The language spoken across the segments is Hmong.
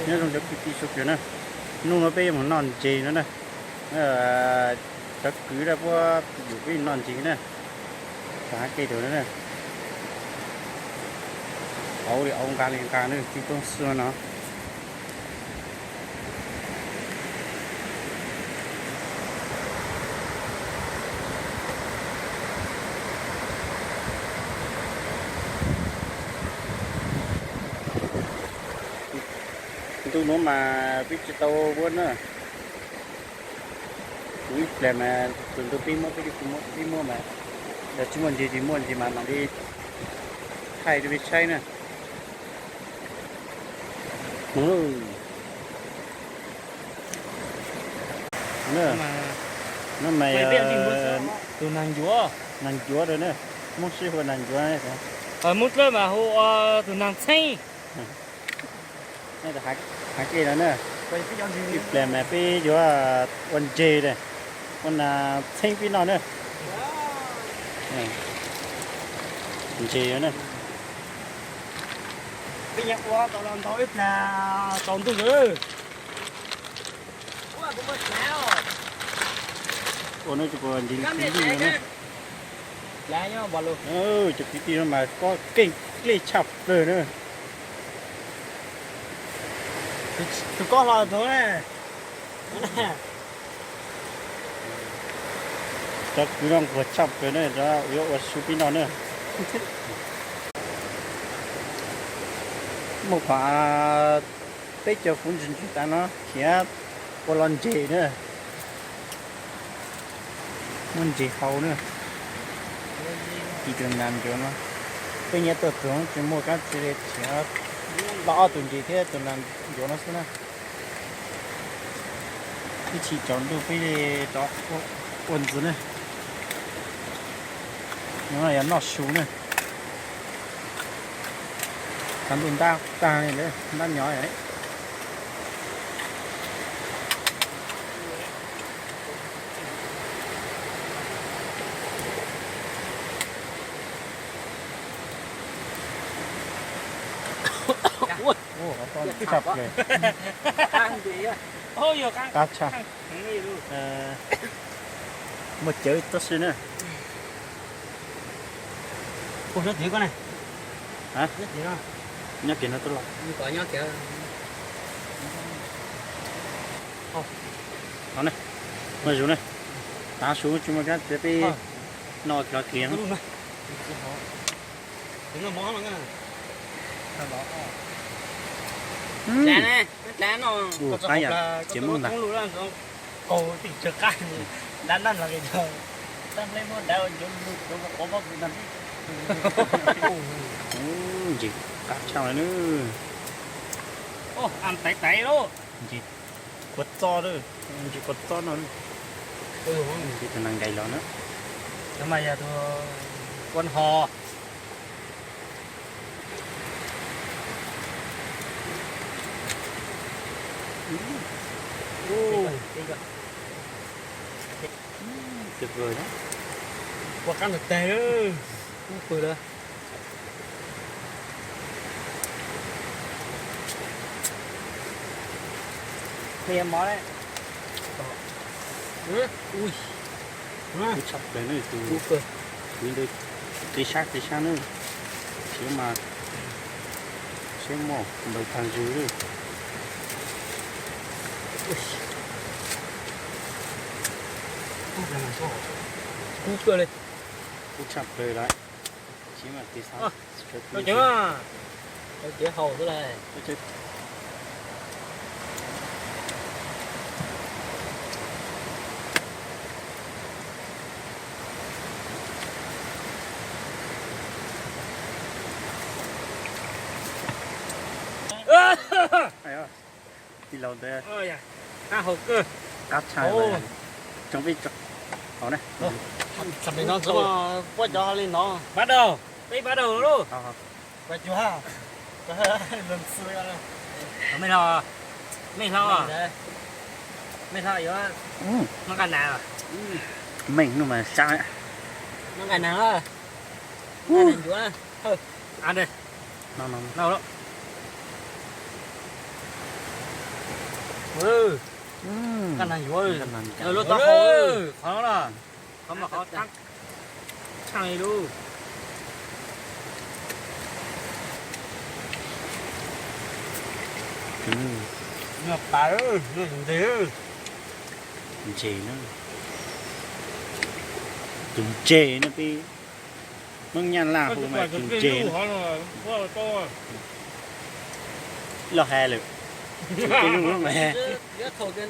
Nyob zoo cov kwv tij sawv daws na, hnub no peb yuav mus noj ntses no na. Cov kwv dab puab yuam peb noj ntses na. Tag hab ke tau na. Auv li auv, nqa li nqa na, tib toob xwb no. Ntu nuav mas peb tsi tau muab na. Kuv ib plag mas tus ntu peb muab, peb muab, peb muab mas yog tsi muaj ntses, tsi muaj ntses mas mam li thaij rau peb saib na. Nub mas tus nag ncuav, nag ncuav rau na, Moob sib hu nag ncuav, Moob dlawb mas hu ua tus nag txheeb. Hais ke no na, ib plag mas peb yuav ua ntses, ua nag txheeb peb noj na. Ntses na. Peb nyias ua tau los ntau ib plag tsaus ntuj lawm. Ua no tsis puas ntses li na. Cov kwv tij no mas kob keej dlej tshaj plawg na. Tus kob hlo tau na. Cov kwv no nquag tshaj plawg na, yuav ua su peb noj na. Muaj qhov peb cov kuv ntsis ntsis tas no khiav ua los ntses na. Muaj ntses hau na. Ib tus nas ncuav no, peb nyias tuaj txog tsis muaj kab tsi li, khiav los ob tug ntses thiab tus nas ncuav no xwb na. Ib chim tsaus ntuj peb rov ua ntxiv na. No yog noj su na. Tsaus ntuj ntab tag li lawm, ntab nyob. Ua, tshaj plaws. Qab tshaj. Muaj cawv tab sis na. Nyob kiag no tuaj los. Nyob kiag. Muaj zus na. Tav su tsis muaj kab txiav peb noj kiag kiag. Ua, qab yam txiav Moob ntag. Ntses qab tshaj li na. Ntses kua txob, ntses kua txob no. Tus nas nkais los na. Ua ho. Tuyệt vời đó. Ua qab ntawd tag, ub pw lawm. Qhia mov lawm. Ui, ub tshaj plaws na tus, tus ntawd, txiv sab txiv sab na, siab mas, siab mos npaws tag zog lawm. Ub tshaj plaws lawm. Tsis mas txiv sab, txiv haus xwb las. Tij laug ntawd qab tshaj, tsoom peb, hauv na. Puab cov li no. Bắt đầu, peb bắt đầu lawm. Mej hlo, mej hlo, mej hlo yuav noj nqaij nas. Mej hnub mas sab, noj nqaij nas, nqaij nas ncuav. Nkaj nag yuav, nkaj nag yuav lub taub hau, qhov no, qhov mas qhov tshaj li lub. Noj pas, noj ntses, ntses na, tus ntses na peb Hmoob Nyab Laj hu mas tus ntses na. Loj hais lawm,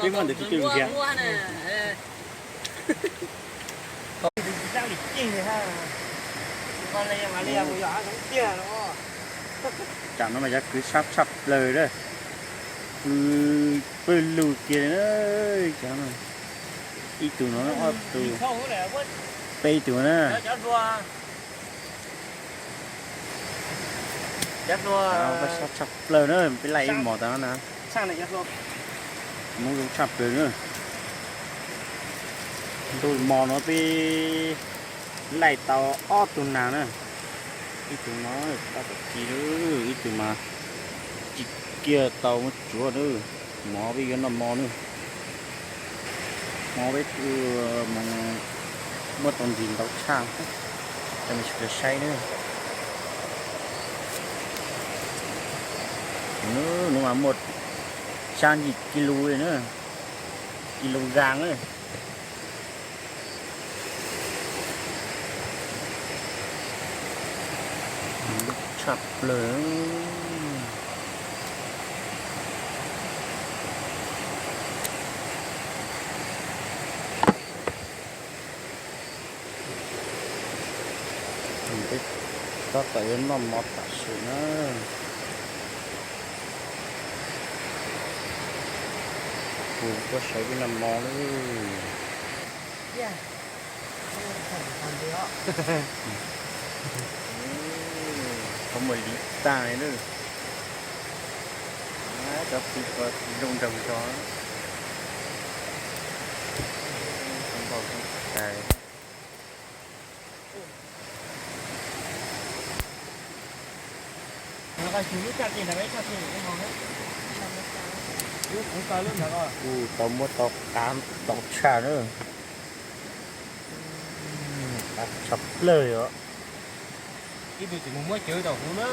peb muaj ntawd tus twg nrhiav. Tam no mas cov kwv sab tshaj plaws lawm, kwv pawg lug kiag li na. Cov ib tug no, ob tug, peb tug na. Sab tshaj plaws na, peb laij ib hmos tas na. Hmoob zoo tshaj plaws na. Ntu hmo no peb laij tau ob tug nas na. Ib tug no tab tom ci lawm, ib tug mas ci kiag tau muab tsuav na. Hmo peb yuav noj mov na. Hmo peb mus muab tau ntsis ntau tshaj, coj nej sawv daws saib na. Hnub no mas muaj xya yim kis lus li na, kis lus gas na. Tshaj plaws. Peb tab tom yuav noj mov tam sim na. Kuv tuaj saib peb noj mov lawm. Qhov muag li tag li na. Cov pw ko zoo nraug zog. Npaum li cas. Kuj tau muab tau qab ntau tshaj na. Qab tshaj plaws os. Ib tug tsis mus muab cawv tau huv na.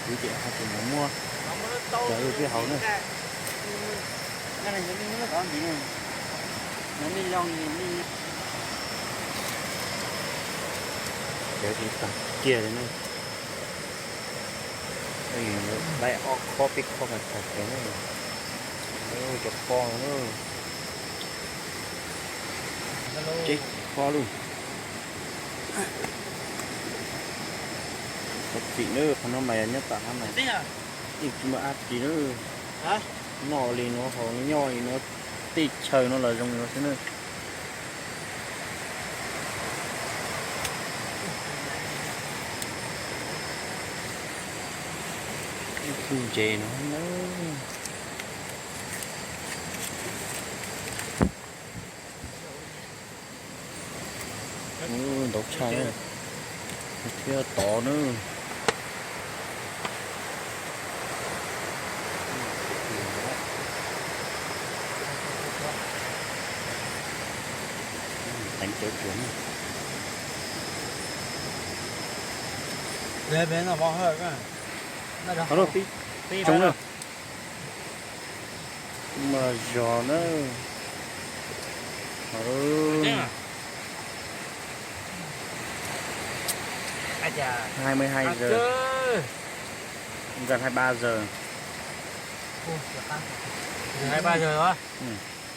Kuv ces ho tsis mus muab cawv peb hauv na. Cawv tsis tag kiag li na. Laij ob khob peb khob mas tag kiag na. Cov pob no na. Tseb pob lauj. Thov txim na, qhov no mas yog nyob tom hav mas yeej tsis muaj dab tsi na. Noj li no haus nyob li no, tej chaw no los zoo li no xwb na. Ib tug ntses no na. Ntau tshaj na, thiab tod na. Teev cawv tsuas na. Tsoom na. Mas zog na. Hai mươi hai giờ. Gần hai ba giờ. Hai ba giờ hả? Ừ.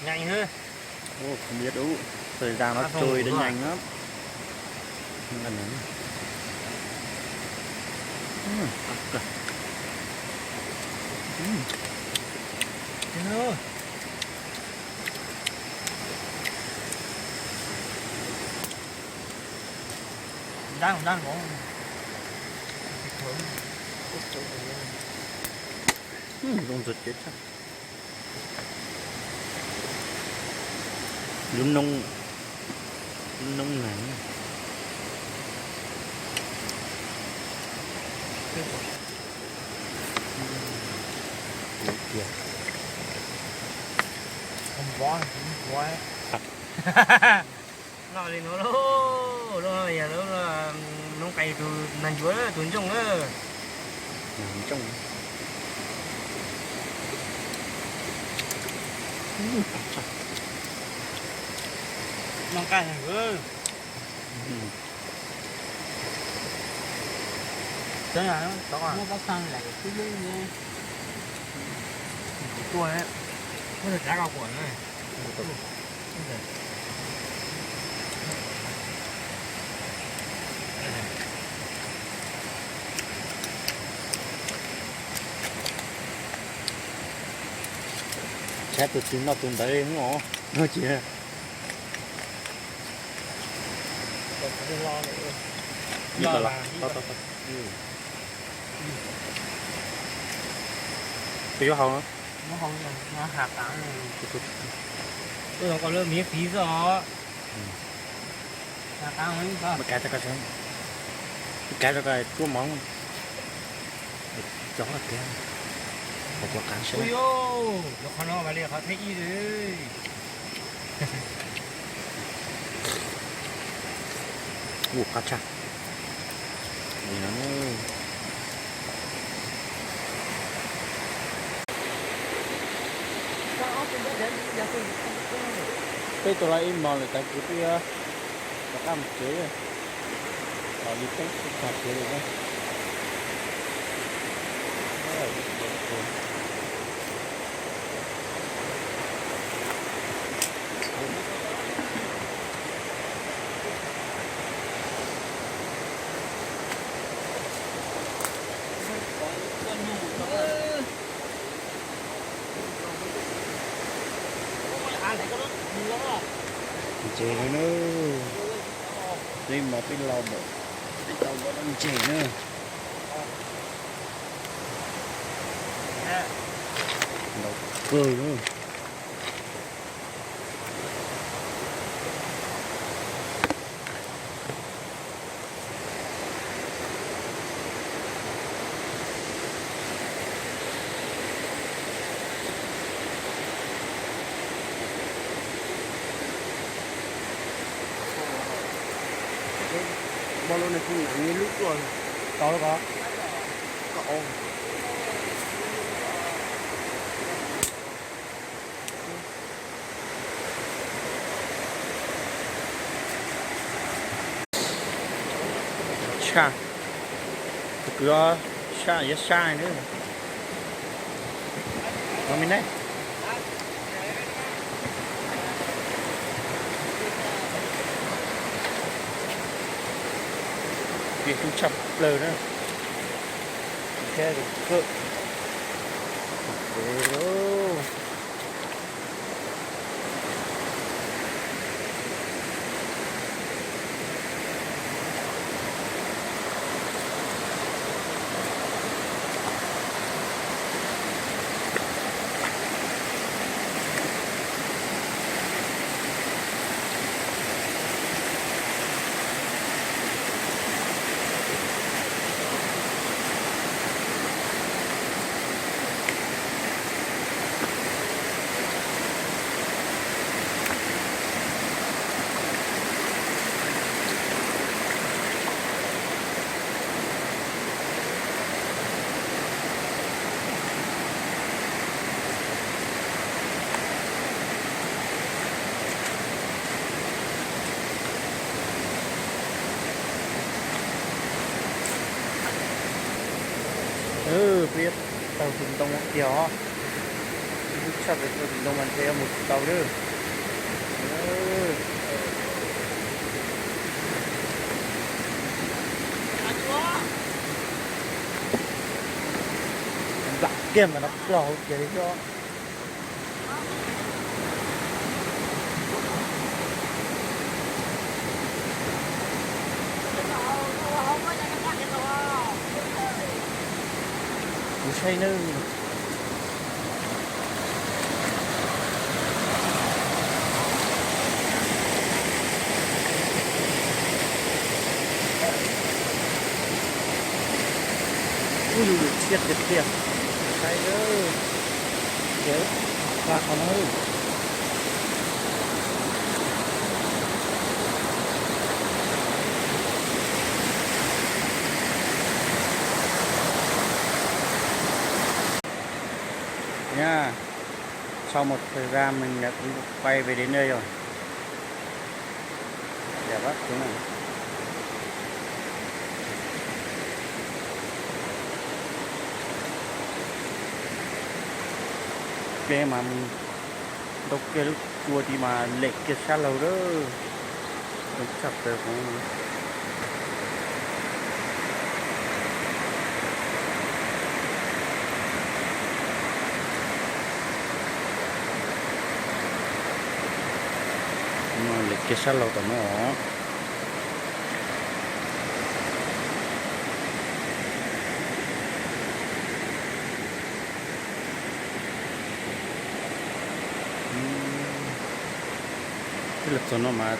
Nhanh thế. Ồ, không biết đâu. Thời gian nó trôi đến nhanh lắm. Ăn này. Ừ, ăn kìa. Ừ. Thế thôi. Đang, đang có. Ừ, rau rau ces tsam. Lub noob, lub noob nees. Noj li no lauj, lub no yog lub noob qes tus nag ncuav, tus ntsooj na. Noj nqaij. Tshaib tus twg noj tus ntawd os. Noj tsis Peb yuav hau no. Ua zoo koj lawv miv fiv xwb os. Kav rau koj, kav rau koj tuaj mov. Cov tiag, qhov qab sab. Yuav qhov no mas li qhov thib ib li. Ua qab tshaj. Peb tau lawm ib hmos lawm, tag kis peb yuav rov qab mus tsev. Los li peb tag kis lawm. Ntses no na, peb mov peb laus npaum, peb tau npaum no ntses na. Ntau kawg na. Mo lub no kuj nyeem nyob lub tuaj tau lawm ko. Tshaj, tus kwv sab yuav sab na. No me ne. Pib tub tshaj plaws na. Thiab tus kawm. Peb yuav taug tus ntoo kiag os. Ib lub tshaj pem taug tus ntoo mas ntshe yuav mus tsis tau lawm. Nplam kiag mas no plaub hauv kiag li xwb. Kuv saib nawb. Yus yus tshiab tiag tiag. Saib, ces qab qhov no. Nha, sau một thời gian mình đã quay về đến đây rồi. Đẹp lắm chú này. Kev mas ntau kiag lub cua ti mas lem kiag sab laug lawm. Tshaj plaws. Lem kiag sab laug tom no. Twb los txog no mas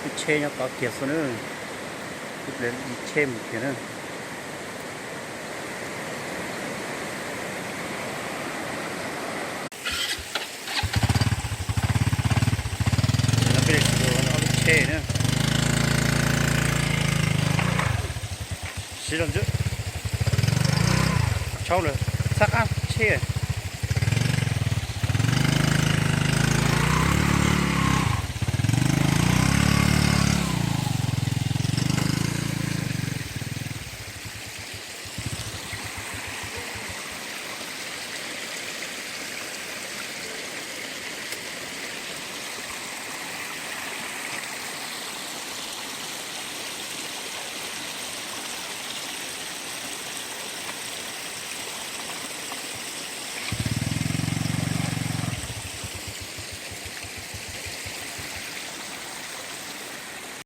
lub tsheb nyob tod kiag xwb na. Ib pliag tsheb mus kiag na. Ob lub tsheb na. Siv zog ntsuab. Tshau lawm, txhab qab tsheb.